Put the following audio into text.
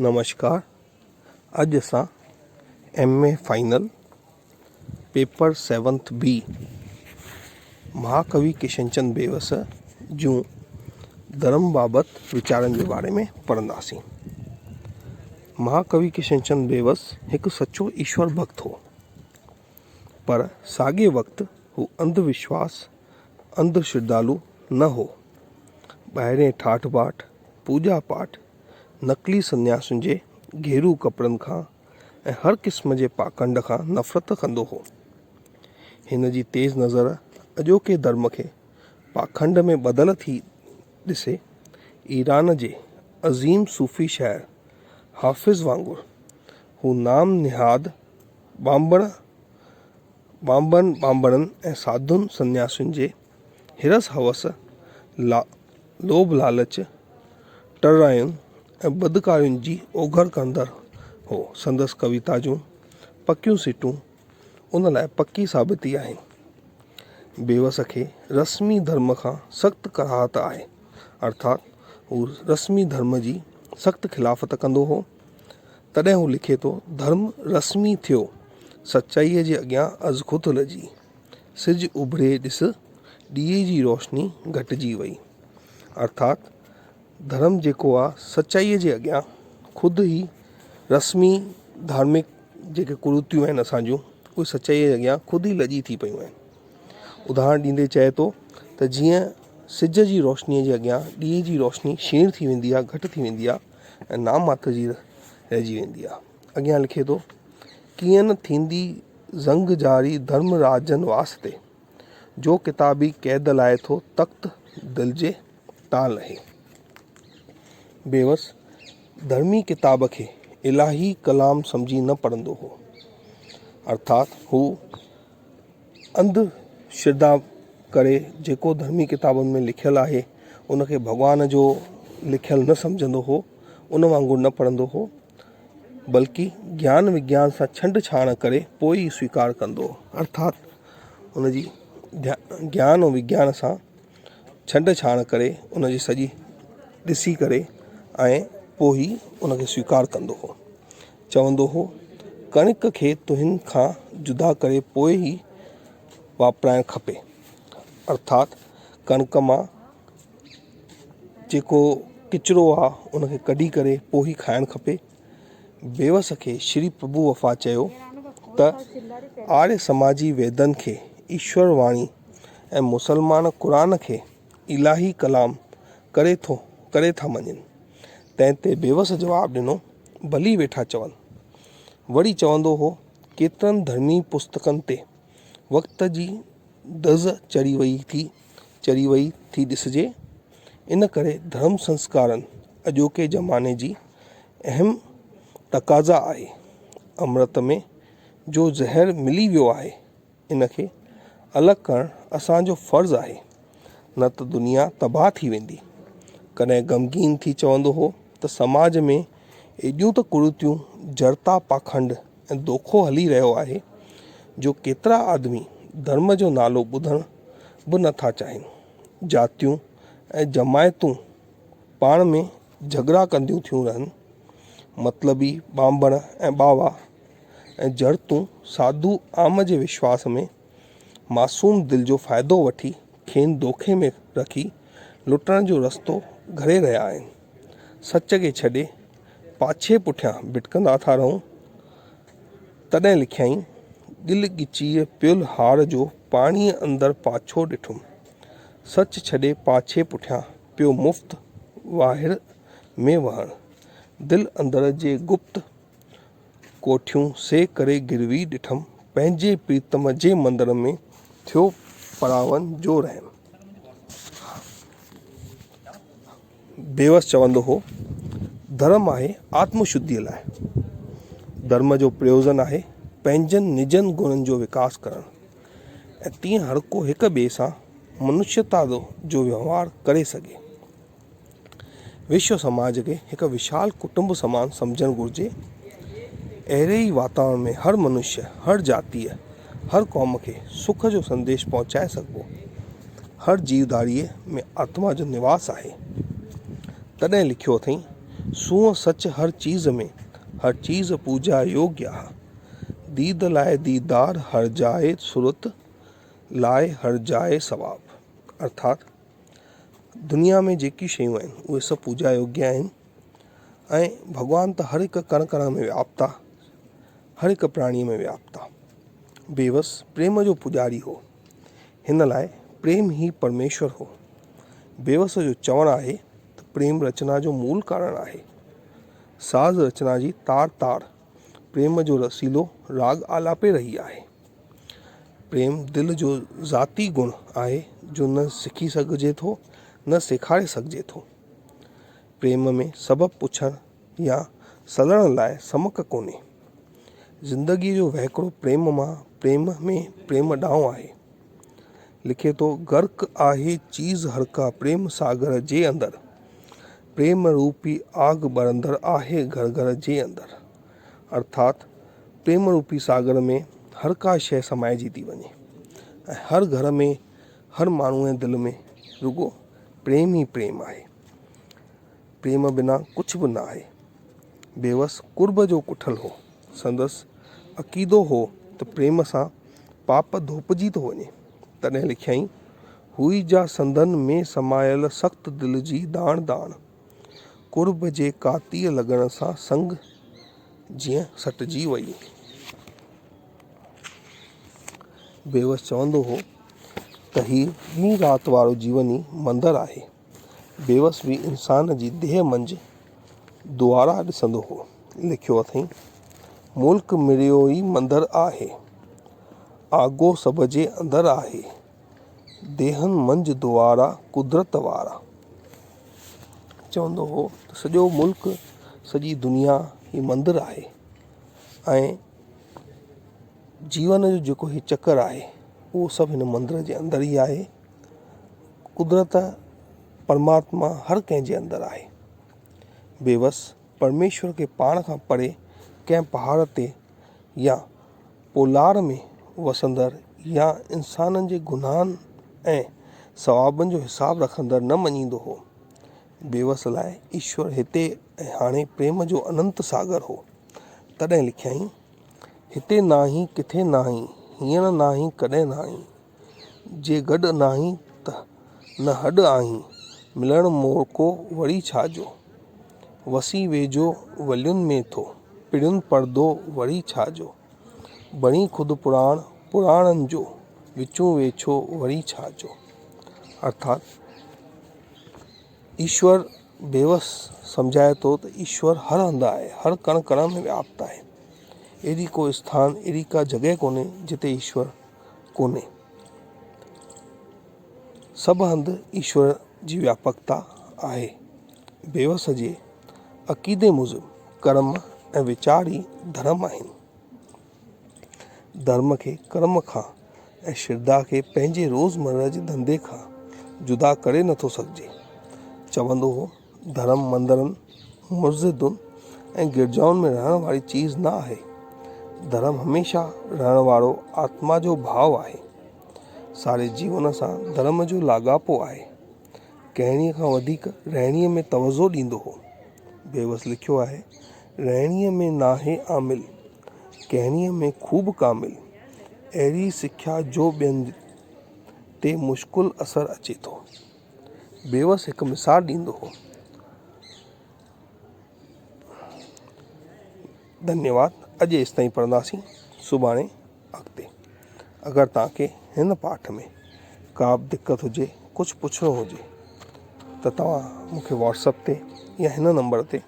نمشڪار اڄ اسان M A final paper seventh B مهاڪوي Kishanchand بيوس جون ڌرم بابت ويچارن جي باري ۾ پڙهنداسين. مهاڪوي ڪشنچند بيوس هڪ سچو ايشور ڀڳت هو پر ساڳئي وقت هو انڌ وشواس انڌ شرڌالو نه هو. ٻاهرين ٺاٺ باٺ، پوڄا پاٺ، نقلي سنياسين جي گهيرو ڪپڙن کان ۽ هر قسم جي پاکنڊ کان نفرت ڪندو هو. هن جي تيز نظر اڄوڪي ڌرم کي پاکنڊ ۾ ٻڌل ٿي ڏسي. ايران جي عظيم صوفي شاعر حافظ وانگر هو نام نهاد ٻانڀڻ ٻانڀن ٻانڀڻن ۽ ساڌن سنياسين جي حرص هوس، لوڀ لالچ، ٽرڙاين ۽ بدڪارين جي اوگهڙ ڪندڙ هو. سندس ڪويتا جون پڪيون سٽون ان لاء پڪي ثابتي آهن. بيوس کي رسمي ڌرم کان سخت ڪراهت آهي، ارٿات هو رسمي ڌرم جي سخت خلافت ڪندو هو. تڏهن هو لکي ٿو، ڌرم رسمي ٿيو، سچائيء جي اڳيان ازخود لڄي. سج اڀري ڏس، ڏيئي جي روشني گهٽجي وئي. ارٿات ڌرم جيڪو آ سچائيء جي اڳيان خود ئي رسمي ڌارمڪ جيڪي ڪرتيون آهن اسان جون اهي سچائيء جي اڳيان خود ئي لڄي ٿي پيون آهن. اداهرڻ ڏيندي چئي ٿو ته جيئن سج جي روشنيء جي اڳيان ڏيئي جي روشني ڇيڻ ٿي ويندي آ گهٽ ٿي ويندي آ ۽ نام ماتر جي رهجي ويندي آ. اڳيان لکي ٿو، ڪيئن نه ٿيندي زنگ جاري ڌرم راجن واسطي، جو ڪتابي قيد لاء ٿو تخت دل جي تان لهي. بيوس ڌرمي ڪتاب کي الاهي ڪلام سمجهي نه پڙهندو هو. ارٿات هو انڌ شرڌا ڪري جيڪو ڌرمي ڪتابن ۾ لکيل آهي ان کي ڀڳوان جو لکيل نه سمجهندو هو، ان وانگر نه پڙهندو هو. بلڪ گيان وگيان سان ڇنڊ ڇاڻ ڪري پوء ئي سويڪار ڪندو هو. ارٿات ان جي گيان ۽ وگيان سان ڇنڊ ڇاڻ ڪري ان جي سڄي ڏسي ڪري ۽ پوء ئي ان کي سويڪار ڪندو هو. چوندو هو، ڪڻڪ کي تهن کان جدا ڪري پوء ئي واپرائڻ کپي. ارٿات ڪڻڪ مان جيڪو ڪچرو آ ان کي ڪڍي ڪري پوء ئي کائڻ کپي. بيوس کي شري پرڀو وفا چيو ته آريه سماجي ويدن کي ايشور واڻي ۽ مسلمان قرآن کي الاهي ڪلام ڪري ٿو ڪري ٿا مڃين. تنهن تي بيوس جواب ڏنو ڀلي ويٺا چون. وري چوندو هو ڪيترن ڌرمي پستڪن تي وقت جي دز چڙهي وئي ٿي چڙهي وئي ٿي ڏسجي. ان ڪري ڌرم سنسڪارن اڄوڪي زماني جي اهم تقاضا آهي. امرت ۾ جو زهر ملي ويو آهي، ان کي الڳ ڪرڻ اسان جو فرض آهي، نه ته دنيا تباهه ٿي ويندي. ڪڏهن غمگين ٿي چوندو هو ته سماج ۾ ايڏيون ته ڪرتيون، جڙتا پاکنڊ ۽ دوکو هلي رهيو آهي جو ڪيترا آدمي ڌرم جو نالو ٻڌڻ به نه ٿا چاهين. جاتيون ۽ جماعتون پاڻ ۾ جهڳڙا ڪنديون ٿيون رهن. مطلبي ٻانڀڻ ۽ ٻاوا ۽ جڙتون ساڌو عام جي وشواس ۾ معصوم دل جو فائدو وٺي کين دوکي ۾ رکي لٽڻ جو رستو گهڙي رهيا آهن. سچ کي ڇڏي پاڇي پٺيان ڀٽڪندا ٿا رهون. تڏهن لکيائين، ڳل ڳچيء پيل هار جو پاڻيء اندر پاڇو ڏٺم. سچ ڇڏي پاڇي پٺيان پيو مفت واهڙ ۾ وهڻ. دل اندر جي گپت ڪوٺيون سي ڪري گروي ڏٺم. پنهنجي پريتم جي مندر ۾ ٿيو پراون جو رحم. بيوس چوندو هو، ڌرم آهي آتم شڌيء لاء. ڌرم جو پريوجن آهي پنهنجن نجن گڻن جو وڪاس ڪرڻ ۽ تيئن هرڪو هڪ ٻئي سان منشيتا جو وهنوار ڪري سگهي. وشو سماج کي هڪ وشال ڪٽنب سمان سمجهڻ گهرجي. اهڙي ئي واتاورڻ ۾ هر منشيه، هر جاتيء، هر قوم کي سک جو سنديش پهچائي سگهبو. هر جيوڌاريء ۾ آتما جو نواس آهي. تڏهن لکيو اٿئين، سونهن سچ هر چيز ۾، هر چيز پوڄا يوگيه آ. ديد لاء ديدار هر جاء سرت لاء هر جاء ثواب. ارٿات دنيا ۾ جيڪي شيون آهن اهي سڀ پوڄا يوگيه آهن ۽ ڀڳوان ته هر هڪ ڪڻ ڪڻ ۾ وياپت آ، هر هڪ پراڻيء ۾ وياپت آ. بيوس پريم جو پوڄاري هو. هن لاء پريم ئي پرميشور هو. بيوس جو چوڻ آهي ته پريم رچنا جو مول ڪارڻ آهي. ساز رچنا جي تار تار پريم جو رسيلو راڳ آلاپي رهي آهي. پريم دل جو ذاتي گڻ آهي جو نه سکي سگهجي ٿو نه سيکاري سگهجي ٿو. پريم ۾ سبب پڇڻ يا سلڻ لاء سمڪ ڪونهي. زندگيء جو وهڪرو پريم مان پريم ۾ پريم ڏانهن آهي. لکي ٿو، غرق آهي چيز هرڪا پريم ساگر جي اندر. پريم روپي آگ ٻرندڙ آهي گهر گهر جي اندر. ارٿات پريم روپي ساگر ۾ هر ڪا شيء سمائجي ٿي وڃي ۽ هر گهر ۾ هر ماڻهوء جي دل ۾ رڳو پريم ئي پريم آهي. پريم بنا ڪجهه به نه آهي. بيوس قرب جو ڪٺل هو. سندس عقيدو هو ته پريم سان پاپ ڌوپجي ٿو وڃي. تڏهن لکيائين، هئي جا سندن ۾ سمايل سخت دل جي داڻ داڻ، قرب جي ڪاتيء لڳڻ سان سنگ جيئن سٽجي وئي. بيوس چوندو هو ته هي ڏينهن رات وارو جيون ئي مندر آهي. بيوس به انسان جي ديهه منجهه دوارا ڏسندو هو. لکيو اٿئين، ملڪ مڙيو ئي مندر آهي، آگو سڀ جي اندر آهي، ديهن منجهه دوارا قدرت وارا. چوندو هو ته سڄو ملڪ، سڄي دنيا هي مندر آهي ۽ جيون جو جيڪو هي چڪر آهي، اهو سڀ هن مندر جي اندر ئي آهي. قدرت پرماتما هر ڪنهن جي اندر آهي. بيوس پرميشور کي پاڻ کان پري ڪنهن پهاڙ تي يا پولار ۾ وسندڙ يا انسانن جي گناهن ۽ ثوابن جو حساب رکندڙ نه مڃيندو هو. بيوس لاء ايشور هتي ۽ هاڻي پريم جو اننت ساگر هو. تڏهن لکيائين، هتي ناهين ڪٿي ناهين، هينئر ناهين ڪڏهن ناهين. جي گڏ ناهين ته نه هڏ آهين، ملڻ موقعو وري ڇا جو؟ وسين ويجهو ولين ۾ ٿو، پرين پردو وري ڇا جو؟ بڻي خود پراڻ پراڻن جو، وچون ويڇو وري ڇا جو؟ ارٿات ايشور بيوس سمجهائي ٿو ته ايشور هر هنڌ آهي، هر ڪڻ ڪڻ ۾ وياپت آهي. اهڙي ڪو اسٿان، اهڙي ڪا جڳهه ڪونهي جتي ايشور ڪونهي. سڀ هنڌ ايشور جي وياپڪتا آهي. بيوس جي عقيدي موجب ڪرم ۽ ويچار ئي ڌرم آهن. ڌرم کي ڪرم کان ۽ شرڌا کي پنهنجي روزمره جي ڌنڌي کان جدا ڪري نٿو سگهجي. چوندو هو، ڌرم مندرن، مسجدن ۽ گرجائن ۾ رهڻ واري چيز نه آهي. ڌرم هميشه رهڻ وارو آتما جو ڀاء آهي. ساري جيون سان ڌرم جو لاڳاپو آهي. ڪهڻيء کان وڌيڪ رهڻيء ۾ توجهه ڏيندو هو. بيوس لکيو آهي، رهڻيء ۾ ناهي عامل، ڪهڻيء ۾ خوب ڪامل. اهڙي سکيا جو ٻين تي مشڪل اثر اچي ٿو. بيوس هڪ مثال ڏيندو هو. ڌنيواد اڄ ايستائين پڙهنداسين سڀاڻي اڳتي اگر توهان کي هن پاٺ ۾ ڪا به دقت هجي ڪجهه پڇڻو هجي ته توهان مون کي واٽس اپ تي يا هن نمبر تي.